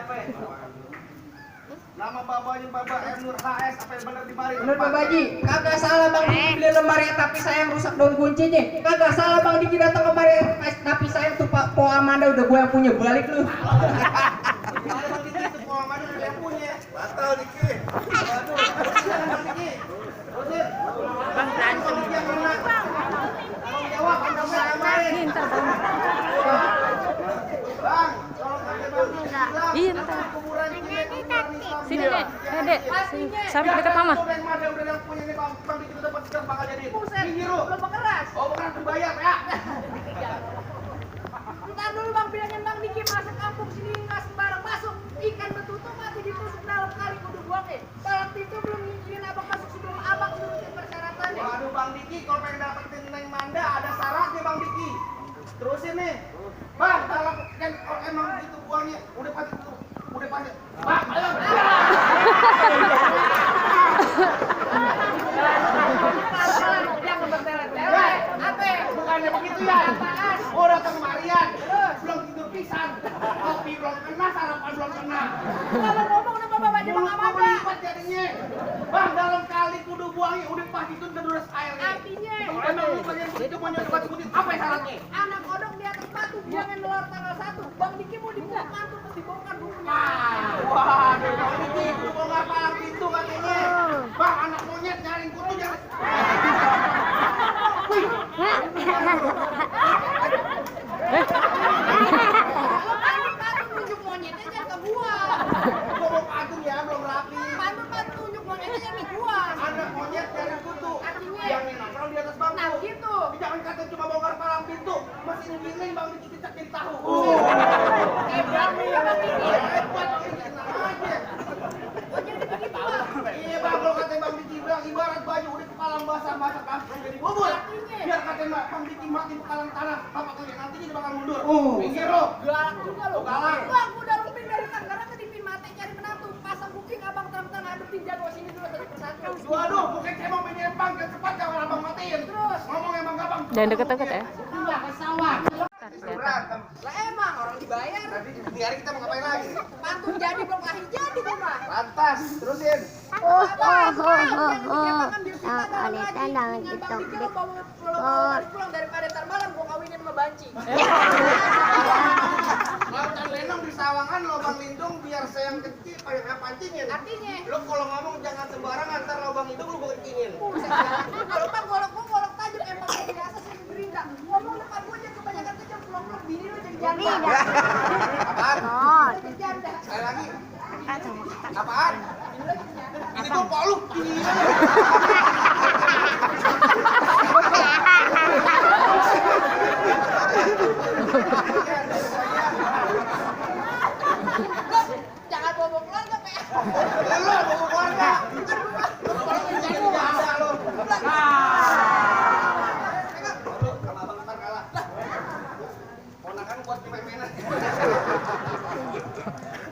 siapa? Nama babanya Bapak Nur HS apa yang benar di mari? Bener Pak Baji, kagak salah Bang Diki beli lemari tapi saya yang rusak daun kuncinya. Kagak salah Bang Diki datang kemari tapi saya tuh Pak Po Amanda udah gue yang punya, balik lu. Gimana Bang Diki itu Po Amanda udah yang punya? Batal Diki. Waduh, Bang Diki. Terusin. Bang berantem. Tolong jawab, Anda kemarin. Ntar bang. Bang, tolong kasih Bang Diki bilang. Iya ntar. Kuburan Sini dek, dek. Sampai dekat mama. Udah yang punya nih Bang Diki udah dapat sekarang bakal jadi. Biru. Belum keras. Oh, bukan dibayar ya. Ntar dulu Bang, bilangin Bang Diki masuk kampung sini nggak sembarang masuk. Ikan betutup mati ditusuk dalam kali kudu buangin. Dalam pintu belum ngizinin abang masuk sebelum abang nurutin persyaratannya. Waduh Bang Diki, kalau pengen dapetin Neng Manda ada syaratnya Bang Diki. Terusin nih. Bang, dalam kan kalau emang itu buangnya udah pasti tuh. Udah pasti. Bang, ayo. Yang bertele-tele. Apa? Bukannya begitu ya. Oh, datang kemarian. Belum tidur pisan. Kopi belum kena, sarapan belum kena. Kalau ngomong udah bapak aja Bang Mulut Amanda. lipat jadinya. Bang, dalam kali kudu buangnya udah pasti itu udah deres airnya. Artinya Kalau emang lu pengen begitu mau nyoba sebutin apa syaratnya? anak kodok di atas batu buangin telur tanggal 1. Bang Diki mau dibuka mantu terus dibongkar bukunya. Waduh, Bang Diki kudu bongkar palang pintu katanya. Bang, anak monyet nyaring kutu jangan. Wih. Pantun tunjuk monyetnya jangan ke gua. Gua mau pantun ya, belum rapi. Pantun tunjuk monyetnya jangan ke gua. Anak monyet nyaring kutu. Artinya? Yang nongkrong di atas bangku. Nah gitu. Jangan kata cuma bongkar palang pintu. Mesin giling Bang Diki cicak jadi tahu. Hebat nih ya Bang Diki. Hebat Bang Diki, tenang aja. Oh jadi begitu Bang. Iya Bang, kalau kata Bang Diki bilang ibarat baju udah kepala basah masak langsung jadi bubur. Biar kata Bang Diki mati bekalan tanah, apa kalian nanti jadi bakal mundur. Pinggir lo. Galak juga lo. Galak. Bang udah lumping dari karena kedipin mati cari menantu. Pasang booking abang terang-terang adepin jago sini dulu satu persatu. Waduh, bukan saya mau menyempang ke cepat jangan abang matiin. Terus. Ngomong emang gampang. Jangan deket-deket ya. Enggak ke sawah. Berantem. Lah emang orang dibayar. Tadi di hari kita mau ngapain lagi? Pantun jadi belum akhir jadi rumah. Lantas, terusin. Pulang daripada ntar malam gua kawinin sama Banci. Lautan lenong di sawangan lubang lindung biar saya yang kecil kayak pancingin. Artinya Lo kalau ngomong jangan sembarangan ntar lubang hidung lu kencingin. kalau Pak golok tajam emang biasa sih gerinda. Ngomong depan gua aja kebanyakan kejam pulang bini lu jadi janda. Apaan? Jadi janda. Sekali lagi. Apaan? Ini gua kok lu. Jangan bawa keluarga, Pak. Lu bawa keluarga. Lu kalau jadi janda lu. Lu sama abang ntar kalah. Ponakan buat dimain-mainan.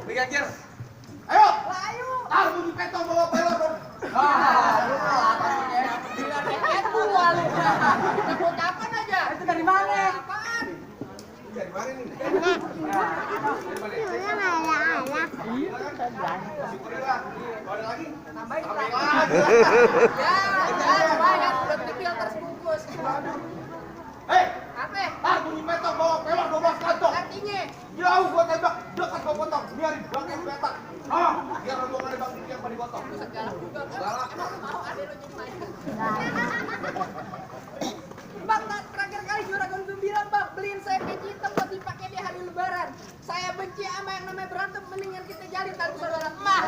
Brigadir. Ayo. Ayo. Tahu bunyi petong bawa pelor dong. Lu buat apaan aja? Itu dari mana? Apaan? Dari mana nih? Dari mana? Syukurillah. Kalau ada lagi? Tambahin Tambahin lagi. lagi. Ya, banyak udah kecil terbungkus. Hei, Apa? bunyi petong bawa pelor 12 kantong. Artinya Jauh gua tembak, dekat gua potong. Biarin bangke petak. Biar rombongan Bang Diki yang pada potong. galak juga. Galak. Emang lu mau adek lu jadi main? Bang, terakhir kali Juragan gue bilang, Bang, beliin saya peci hitam buat dipakai di hari lebaran. Saya benci sama yang namanya berantem, mendingan kita jalin tali saudara emas.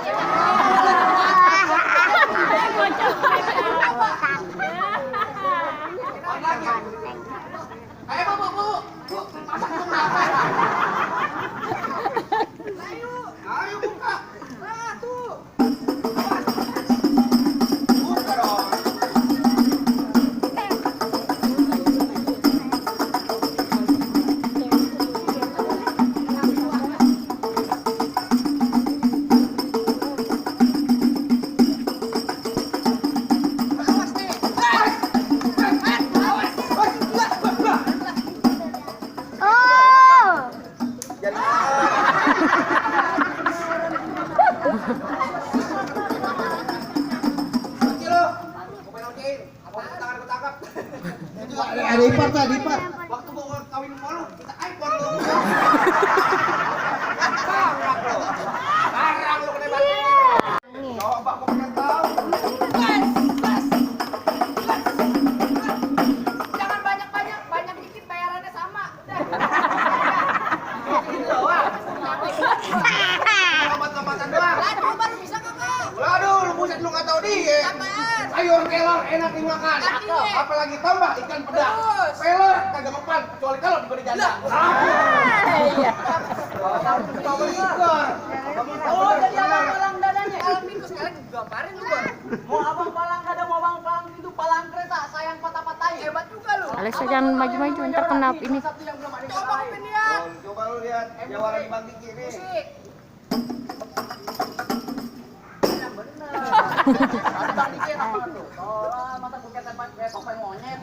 Ayo, Bu. Masak itu kenapa? Ayo buka. Nah, tuh. Buka dong. tadi Pak? Waktu gua kawin sama lu, kita iPhone lu. Barang lu. Barang lu kena batu. Coba gua pengen tahu. Jangan banyak-banyak, banyak dikit bayarannya sama. Udah. Gitu doang. Obat-obatan doang. Aduh, baru bisa kakak. Waduh, lu buset lu nggak tahu dia. Apaan? Sayur kelor enak dimakan. Artinya? Apalagi tambah ikan pedang. Terus? Pelor kagak mempan kecuali kalau digoreng janda. Iya. Oh, jadi abang palang dadanya. Palang pintu sekarang gambarin lu, Bang. Mau abang palang dada, mau abang palang pintu, palang kereta, sayang patah-patahin. Hebat juga lu. Alexa jangan maju-maju ntar kena ini. Coba aku lihat. Coba lu lihat jawara di Bang Diki nih. Musik. Ada Bang Diki apa tuh? Tolong, masa buket tempat kayak topeng monyet.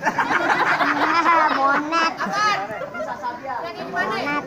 Monet. Apaan? Bisa sabia. Yang ini mana? Monet.